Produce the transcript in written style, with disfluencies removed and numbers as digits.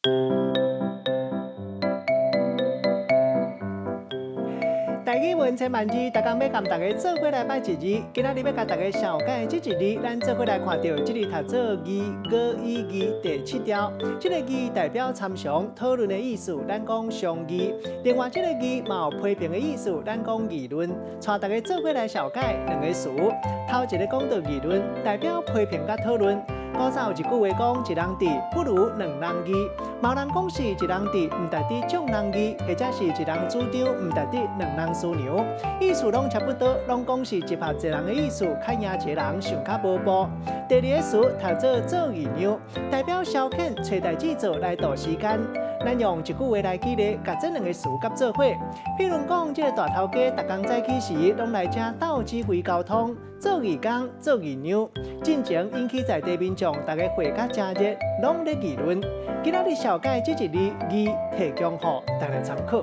台語文千萬字，逐工欲共大家做伙來擺一字。今仔日欲共大家紹介這一字，咱做伙來看著這字讀做議語意義第七條。這个議代表參詳討論的意思，咱講商議。另外，這个議嘛有批評的意思，咱講議論。帶大家做伙來紹介兩个詞。頭一个講著議論，代表批評佮討論。古早有一句話講，一人治不如兩人議。嘛有人講是一人治，毋值得眾人議，或者是一人主張，毋值得兩人思量。意思攏差不多，攏講是集合濟人的意思，較贏一个人想較無步。第二个詞讀做做議量，代表消遣、揣代誌做來度時間。咱用一句話來舉例，共這兩个詞佮做伙。譬如講，這个大頭家逐工早起時，攏來遮鬥指揮交通，做義工、做議量。進前引起在地民眾，逐家會較誠熱，攏咧議論。今仔日紹介這一字議，提供予大家參考。